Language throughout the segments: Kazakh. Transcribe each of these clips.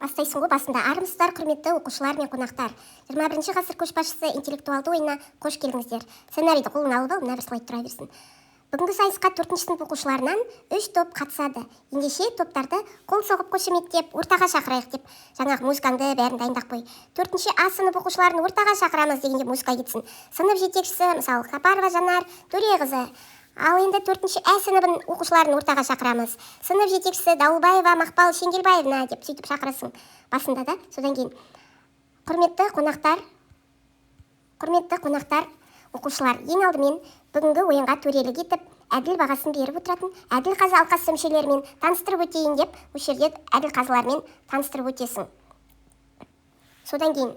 Бастайсың ғой басында. Армысыздар, құрметті оқушылар мен қонақтар! 21-ші ғасыр көшбасшысы интеллектуалды ойынына қош келдіңіздер. Сценарийді қолыңа алып ал, мына бір слайд тұра берсін. Бүгінгі сайысқа 4-ші сынып оқушыларынан 3 топ қатысады. Ендеше топтарды қол соғып қошеметтеп, ортаға шақырайық деп, жаңағы музыкаңды бәрін дайындап қой. 4-ші А сынып оқушыларын ортаға шақырамыз дегенде музыка кетсін. Сынып жетекшісі, мысалы, Қапарова Жанар Төреқызы. Ал енді 4-ші Ә сыныбын оқушыларын ортаға шақырамыз. Сынып жетекшісі Дауылбаева Мақпал Шеңгелбаевна деп сөйтіп шақырасың басында да. Содан кейін құрметті қонақтар, құрметті қонақтар, оқушылар, ең алдымен бүгінгі ойынға төрелік етіп, әділ бағасын беріп отыратын әділ қазы алқасы мүшелерімен таныстырып өтейін деп, осы жерде әділ қазылармен таныстырып өтесің. Содан кейін,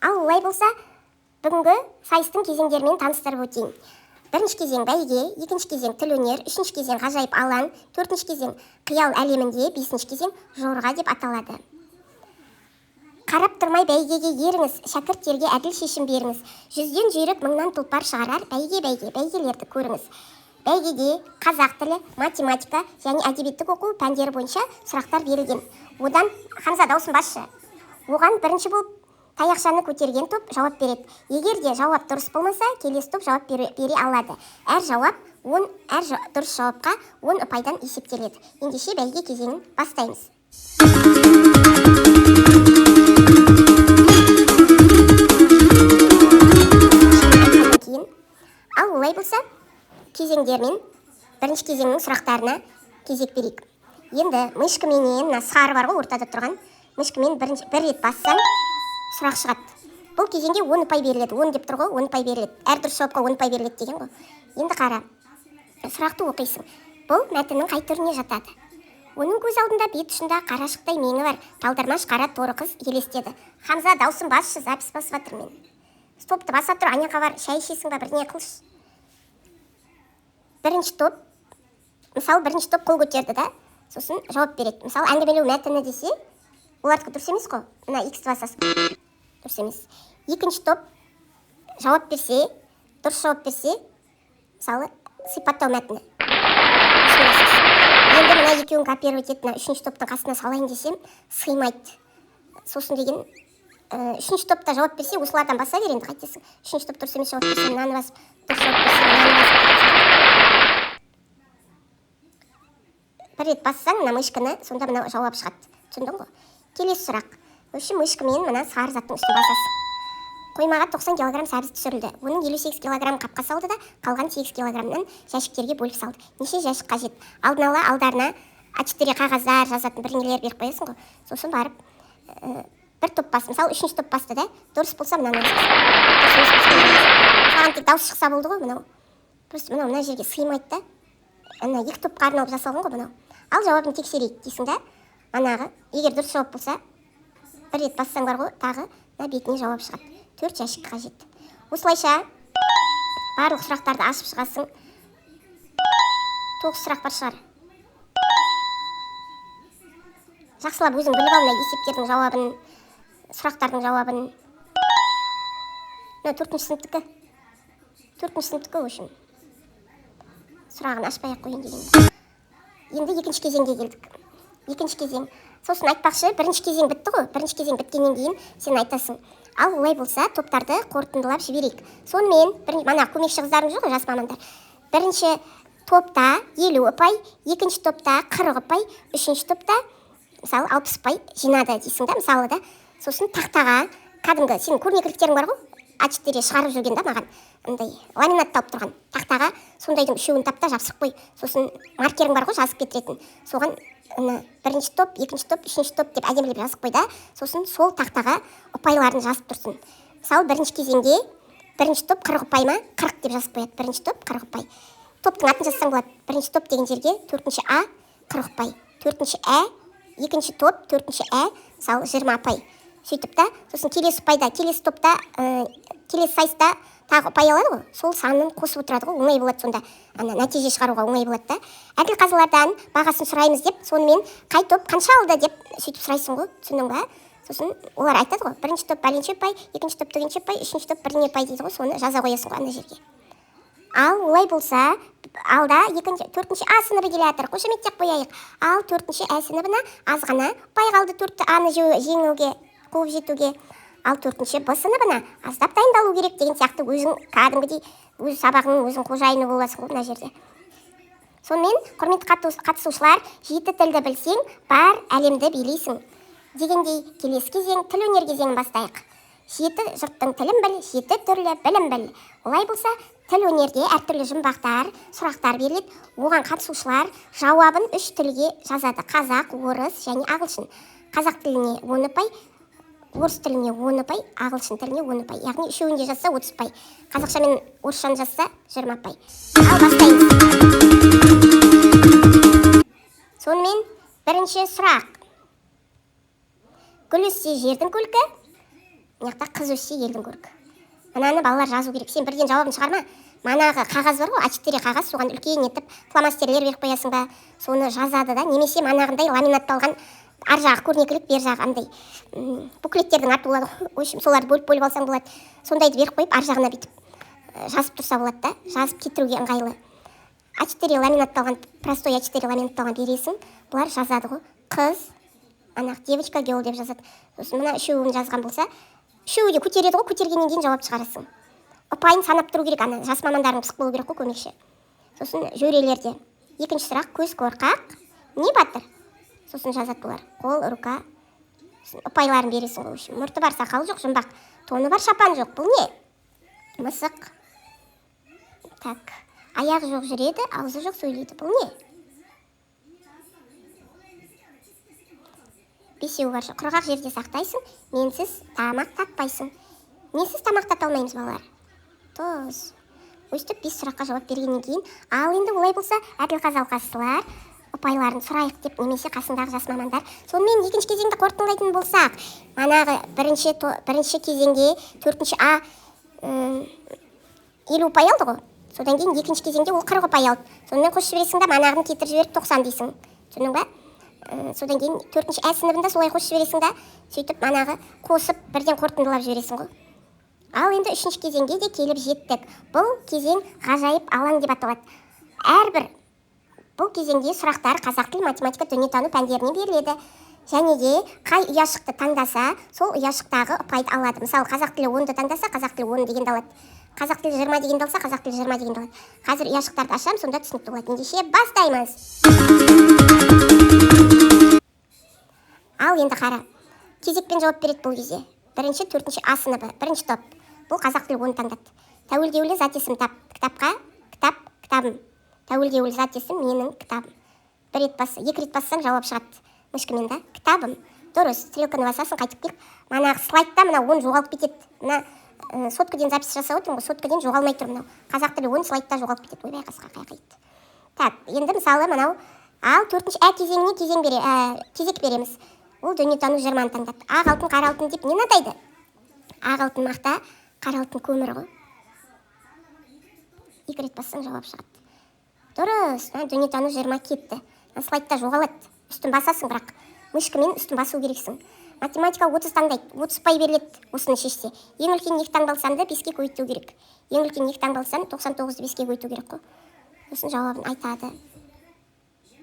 ал олай болса, бүгінгі сайыстың кезеңдерімен таныстырып өтейін. Бірінші кезең бәйге, екінші кезең тіл өнер, үшінші кезең ғажайып алаң, төртінші кезең қиял әлемінде, бесінші кезең жорға деп аталады. Қарап тұрмай бәйгеге еріңіз, шәкірттерге әділ шешім беріңіз. 100-ден жүйрік, 1000-нан тұлпар шығарар бәйге, бәйге, бәйгелерді көріңіз. Бәйгеде қазақ тілі, математика және әдебиеттік оқу пәндері бойынша сұрақтар берілген. Одан Хамза даусын басшы. Оған бірінші болып таяқшаны көтерген топ жауап береді. Егер де жауап дұрыс болмаса, келесі топ жауап бере алады. Әр жауап 10, әр дұрыс жауапқа 10 ұпайдан есептеледі. Ендеше бәйге кезеңін бастаймыз. Кейін, ал олай болса, кезеңдермен бірінші кезеңнің сұрақтарына кезек берейік. Енді мышкаменен, мына сары бар ғой ортада тұрған, мышкамен бір рет бассаң сұрақ шығады. Бұл кезеңге 10 ұпай беріледі. 10 деп тұр ғой, 10 ұпай беріледі. Әр дұрыс жауапқа 10 ұпай беріледі деген ғой. Енді қара, сұрақты оқисың. Бұл мәтіннің қай түріне жатады? Оның көз алдында бет ұшында қарашықтай меңі бар талдырмаш қара торы қыз елестеді. Хамза, даусын басшы, запись басып жатырмын мен. Стопты баса тұр, аняқа бар, шай ішесің ба, бірдеңе қылшы. Бірінші топ, мысалы, бірінші топ қол көтерді да, сосын жауап береді. Мысалы, әңгімелеу мәтіні десе, олардікі дұрыс емес қой. Мына X-ті басасың. Дұрыс емес. Екінші топ жауап берсе, дұрыс жауап берсе, мысалы, сипаттау мәтіні. Енді мына екеуін копировать етіп, мына үшінші топтың қасына салайын десем, сыймайды. Сосын деген, үшінші топта жауап берсе, осылардан баса бер енді, қайтесің. Үшінші топ дұрыс емес жауап берсе, мынаны басып, дұрыс жауап берсе, мынаны басып. Бір рет бассаң мына мышканы, сонда мына жауап шығады. Түсіндің ғой? Келесі сұрақ. В общем, мышкамен мына сары заттың үстіне басасың. Қоймаға 90 килограмм сәбіз түсірілді. Оның 58 килограмм қапқа салды да, қалған 8 килограммнан жәшіктерге бөліп салды. Неше жәшік қажет? Алдын ала алдарына А4 қағаздар жазатын бірдеңелер беріп қоясың ғой. Сосын барып, бір топ бас, мысалы, үшінші топ басты да, дұрыс болса мынаны басасың. Дұрыс емес болса мынаны басасың. Саған тек дауыс шықса болды ғой мынау. Просто мынау мына жерге сыймайды да. Ана екі топқа арналып жасалған ғой мынау. Ал жауабын тексерейік дейсің да, манағы, егер дұрыс жауап болса, бір рет бассаң бар ғой, тағы мына бетіне жауап шығады. 4 жәшік қажет. Осылайша барлық сұрақтарды ашып шығасың. 9 сұрақ бар шығар. Жақсылап өзің біліп ал мына есептердің жауабын, сұрақтардың жауабын. Мына 4-ші сыныптікі. 4-ші сыныптікі, в общем. Сұрағын ашпай ақ қояйын деген. Енді екінші кезеңге келдік. Екінші кезең. Сосын айтпақшы, бірінші кезең бітті ғой. Бірінші кезең біткеннен кейін сен айтасың. Ал олай болса, топтарды қорытындылап жіберейік. Сонымен, мана көмекші қыздарымыз жоқ ғой, жас мамандар. Бірінші топта 50 ұпай, екінші топта 40 ұпай, үшінші топта, мысалы, 60 ұпай жинады дейсің да, мысалы да. Сосын тақтаға кәдімгі сенің көрнекіліктерің бар ғой, А4 шығарып жүрген да маған, андай ламинатталып тұрған тақтаға сондайдың үшеуін тап та жапсырып қой. Сосын маркерің бар ғой, жазып кетіретін. Соған ана бірінші топ, екінші топ, үшінші топ деп әдемілеп жазып қой да, сосын сол тақтаға ұпайларын жазып тұрсын. Мысалы, бірінші кезеңде бірінші топ 40 ұпай ма? 40 деп жазып қояды. Бірінші топ 40 ұпай. Топтың атын жазсаң болады. Бірінші топ деген жерге 4-ші А 40 ұпай. 4-ші Ә, екінші топ, 4-ші Ә, мысалы, 20 ұпай. Сөйтіп та, сосын келесі ұпайда, келесі топта, келесі сайыста тағы ұпай алады ғой, сол санын қосып отырады ғой, оңай болады сонда. Ана нәтиже шығаруға оңай болады да. Әділ қазылардан бағасын сұраймыз деп, сонымен қай топ қанша алды деп сөйтіп сұрайсың ғой, түсіндің ба? Сосын олар айтады ғой, бірінші топ бәленше ұпай, екінші топ түгенше ұпай, үшінші топ бірдеңе ұпай дейді ғой, соны жаза қоясың ғой ана жерге. Ал олай болса, алда екінші, төртінші А сыныбы келе жатыр, қошеметтеп қояйық. Ал төртінші Ә сыныбына аз ғана ұпай қалды төртті Аны жеңуге, қуып жетуге. Ал төртінші Б сыныбына аздап дайындалу керек деген сияқты, өзің кәдімгідей өз сабағыңның өзің қожайыны боласың ғой мына жерде. Сонымен, құрметті қатысушылар, жеті тілді білсең, бар әлемді билейсің дегендей, келесі кезең тіл өнер кезеңін бастайық. Жеті жұрттың тілін біл, жеті түрлі білім біл. Олай болса, тіл өнерде әртүрлі жұмбақтар, сұрақтар беріледі. Оған қатысушылар жауабын үш тілге жазады: қазақ, орыс және ағылшын. Қазақ тіліне 10 ұпай, орыс тіліне 10 ұпай, ағылшын тіліне 10 ұпай. Яғни үшеуін де жазса 30 ұпай. Қазақша мен орысшаны жазса 20 ұпай. Ал бастаймыз. Сонымен, бірінші сұрақ. Гүл өссе жердің көркі, мына жақта қыз өссе елдің көркі. Мынаны балалар жазу керек. Сен бірден жауабын шығарма. Манағы қағаз бар ғой, А4 қағаз, соған үлкен етіп фломастерлер беріп қоясың ба, соны жазады да, немесе манағындай ламинатталған, ар жағы көрнекілік, бер жағы андай буклеттердің аты болады ғой, в общем, соларды бөліп-бөліп алсаң болады. Сондайды беріп қойып, ар жағына бүйтіп жазып тұрса болады да, жазып кетіруге ыңғайлы. А4 ламинатталған, простой А4 ламинатталған бересің, бұлар жазады ғой. Қыз, ана девочка, girl деп жазады. Сосын мына үшеуін жазған болса, үшеуі де көтереді ғой, көтергеннен кейін жауап шығарасың. Ұпайын санап тұру керек, ана жас мамандарың пысық болу керек қой, көмекші. Сосын жөрелерде. Екінші сұрақ: көз қорқақ, не батыр? Сосын жазады бұлар. Қол, рука. Сосын ұпайларын бересің ғой, в общем. Мұрты бар, сақалы жоқ, жұмбақ. Тоны бар, шапан жоқ. Бұл не? Мысық. Так. Аяғы жоқ жүреді, аузы жоқ сөйлейді. Бұл не? Бесеуі бар. Құрғақ жерде сақтайсың, менсіз тамақ татпайсың. Несіз тамақ тата алмаймыз, балалар? Тұз. Өстіп 5 сұраққа жауап бергеннен кейін, ал енді олай болса, әділқазы алқасылар ұпайларын сұрайық деп, немесе қасындағы жас мамандар. Сонымен, екінші кезеңді қорытындылайтын болсақ, манағы бірінші кезеңде төртінші А 50 ұпай алды ғой. Содан кейін екінші кезеңде ол 40 ұпай алды. Сонымен қосып жібересің да, манағын кетіріп жіберіп 90 дейсің. Түсіндің ба? Содан кейін төртінші Ә сыныбында солай қосып жібересің да, сөйтіп манағы қосып бірден қорытындылап жібересің ғой. Ал енді үшінші кезеңге де келіп жеттік. Бұл кезең ғажайып алаң деп аталады. Әрбір бұл кезеңде сұрақтар қазақ тілі, математика, дүниетану пәндерінен беріледі. Және де қай ұяшықты таңдаса, сол ұяшықтағы ұпайды алады. Мысалы, қазақ тілі 10-ды таңдаса, қазақ тілі 10 дегенді алады. Қазақ тілі 20 дегенді алса, қазақ тілі 20 дегенді алады. Қазір ұяшықтарды ашамын, сонда түсінікті болады. Ендеше бастаймыз. Ал енді қара. Кезекпен жауап береді бұл кезде. Бірінші, төртінші А сыныбы, бірінші топ. Бұл қазақ тілі 10 таңдады. Тәуелдеулі зат есім тап. Кітапқа, кітап, кітабым. Тәуелдеулі зат есім менің кітабым. Бір рет бас, екі рет бассаң жауап шығады. Мышкамен да. Кітабым. Дұрыс, стрелканы басасың, қайтып келіп. Манағы слайдта мына 10 жоғалып кетеді. Мына соткадан запись жасап отырмын ғой, соткадан жоғалмай тұр мынау. Қазақ тілі 10 слайдта жоғалып кетеді. Ойбай, қасқа қаяққа кетті. Так, енді мысалы мынау, ал төртінші Ә кезеңіне кезек береміз. Ол дүниетану 20-ны таңдады. Ақ алтын, қара алтын деп нені атайды? Ақ алтын мақта, қара алтын көмір ғой. Екі рет бассаң жауап шығады. Дұрыс, дүниетану 20 кетті. Мына слайдта жоғалады. Үстін басасың, бірақ мышкамен үстін басу керексің. Математика 30 таңдайды. 30 ұпай беріледі осыны шешсе. Ең үлкен екі таңбалы санды 5-ке көбейту керек. Ең үлкен екі таңбалы сан 99-ды 5-ке көбейту керек қой. Сосын жауабын айтады.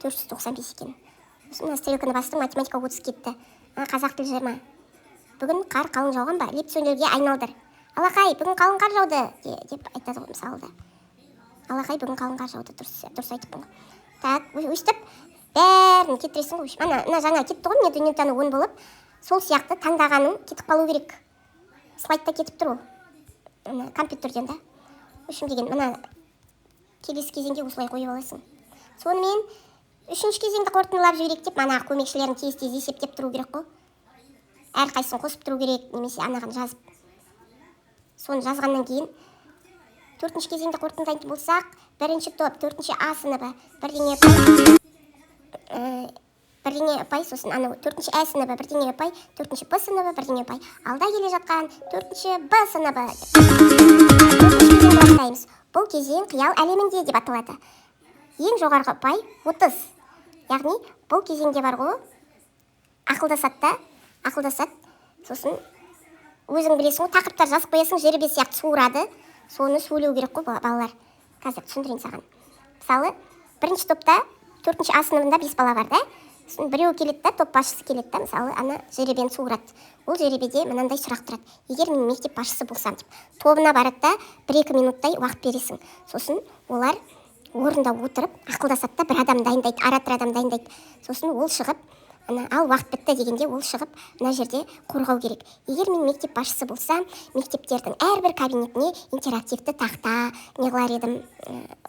495 екен. Сосын мына стрелканы бастым, математика 30 кетті. Қазақ тілі 20. Бүгін қар қалың жауған ба? Леп сөйлеуге айналдыр. Алақай, бүгін қалың қар жауды деп айтады ғой мысалы да. Алақай, бүгін қалың қар жауды. Дұрыс, дұрыс айтыппын ғой. Так, өстіп бәрін кетіресің ғой. Ана, мына жаңа кетті ғой, міне дүниетану 10 болып. Сол сияқты таңдағаның кетіп қалу керек. Слайдта кетіп тұр ол. Ана компьютерден да. В общем деген, мына келесі кезеңге осылай қойып аласың. Сонымен үшінші кезеңді қорытындылап жіберейік деп, манағы көмекшілерін тез-тез есептеп тұру керек қой. Әрқайсысын қосып тұру керек, немесе анаған жазып. Соны жазғаннан кейін төртінші кезеңді қорытындылайтын болсақ, бірінші топ, төртінші А сыныбы, бірдеңе ұпай, бірдеңе ұпай, сосын анау төртінші Ә сыныбы бірдеңе ұпай, төртінші Б сыныбы бірдеңе ұпай. Алда келе жатқан төртінші Б сыныбы. Төртінші кезеңді бастаймыз. Бұл кезең қиял әлемінде деп аталады. Ең жоғарғы ұпай 30. Яғни бұл кезеңде бар ғой, ақылдасады да, ақылдасады. Сосын өзің білесің ғой, тақырыптар жазып қоясың, жеребе сияқты суырады. Соны сөйлеу керек қой балалар. Қазір түсіндірейін саған. Мысалы, бірінші топта, төртінші А сыныбында бес бала бар да. Сосын біреуі келеді да, топ басшысы келеді да, мысалы, ана жеребені суырады. Ол жеребеде мынандай сұрақ тұрады: «Егер мен мектеп басшысы болсам» деп. Тобына барады да, 1-2 минуттай уақыт бересің. Сосын олар орында отырып ақылдасады да, бір адам дайындайды, оратор адам дайындайды. Сосын ол шығып, ана «Ал, уақыт бітті» дегенде, ол шығып, мына жерде қорғау керек: «Егер мен мектеп басшысы болсам, мектептердің әрбір кабинетіне интерактивті тақта не қылар едім,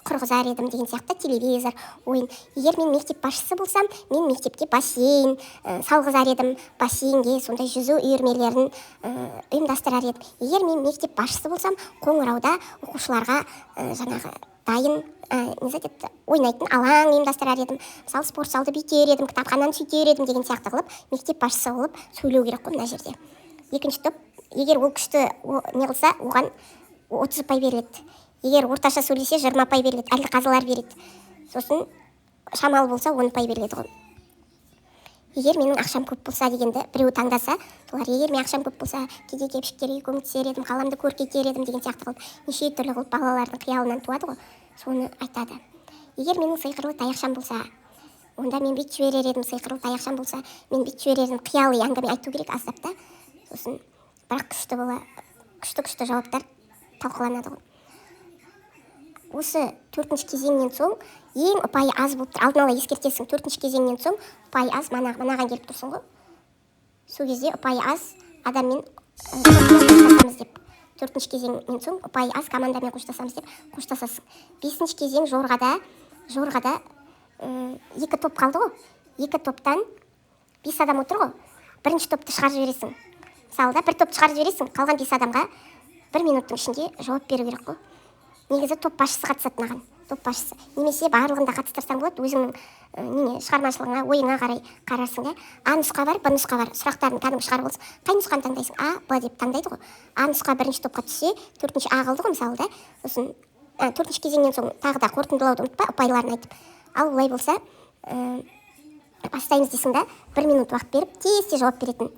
құрғызар едім» деген сияқты, телевизор, ойын. «Егер мен мектеп басшысы болсам, мен мектепке бассейн салғызар едім, бассейнге сондай жүзу үйірмелерін ұйымдастырар едім. Егер мен мектеп басшысы болсам, қоңырауда оқушыларға жаңағы дайын не айтады, ойнайтын алаң ұйымдастырар едім, мысалы, спорт залды бүйтер едім, кітапхананы сөйтер едім» деген сияқты қылып, мектеп басшысы болып сөйлеу керек қой мына жерде. Екінші топ, егер ол күшті не қылса, оған 30 ұпай беріледі. Егер орташа сөйлесе, 20 ұпай беріледі, әділқазылар береді. Сосын шамалы болса, 10 ұпай беріледі ғой. «Егер менің ақшам көп болса» дегенді біреу таңдаса, солар «Егер менің ақшам көп болса, кедей кепшіктерге көмектесер едім, қаламды көркейтер едім» деген сияқты қылып, неше түрлі қылып, балалардың қиялынан туады ғой, соны айтады. «Егер менің сиқырлы таяқшам болса, онда мен бүйтіп жіберер едім, сиқырлы таяқшам болса, мен бүйтіп жіберер едім». Қияли әңгіме айту керек аздап та. Сосын бірақ күшті бола, күшті күшті жауаптар талқыланады ғой. Осы төртінші кезеңнен соң ең ұпайы аз болып тұр, алдын ала ескертесің. Төртінші кезеңнен соң ұпайы аз, мынаған келіп тұрсың ғой. Сол кезде ұпайы аз адаммен қоштасамыз деп, төртінші кезеңнен соң ұпайы аз командамен қоштасамыз деп қоштасасың. Бесінші кезең жорғада. Жорғада екі топ қалды ғой. Екі топтан бес адам отыр ғой. Бірінші топты шығарып жібересің, мысалы да, бір топты шығарып жібересің. Қалған бес адамға бір минуттың ішінде жауап беру керек қой. Негізі топ басшысы қатысады мынаған, топ басшысы немесе барлығын да қатыстырсаң болады, өзіңнің нене, шығармашылығыңа, ойыңа қарай қарарсың да. А нұсқа бар, Б нұсқа бар. Сұрақтарын кәдімгі шығарып алсың, қай нұсқаны таңдайсың, А, Б деп таңдайды ғой. А нұсқа бірінші топқа түссе, төртінші А қалды ғой, мысалы да. Сосын төртінші кезеңнен соң тағы да қорытындылауды ұмытпа, ұпайларын айтып. Ал олай болса, бастаймыз дейсің да, бір минут уақыт беріп, тез тез жауап беретін.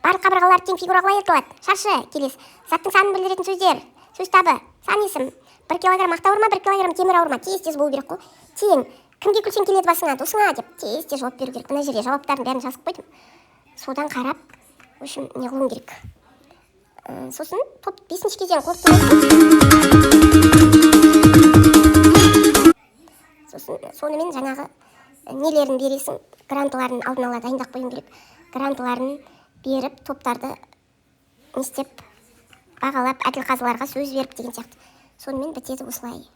Барлық қабырғалар тең фигура қалай айтылады? Шаршы. Келесі, заттың санын білдіретін сөздер, сөз табы, сан есім. 1 килограмм мақта ауыр ма, 1 килограмм темір ауыр ма? Тез тез болу керек қой. Тең. Кімге күлсең, келеді басыңа? Досыңа деп тез тез жауап беру керек. Мына жерде жауаптардың бәрін жазып қойдым, содан қарап, в общем, не қылуың керек. Сосын топ, бесінші кезең қорытындылайсың. Сосын сонымен жаңағы нелерін бересің, грантыларын алдын ала дайындап қоюың керек. Грантыларын беріп, топтарды не істеп, бағалап, әділқазыларға сөз беріп деген сияқты. Сонымен бітеді осылай.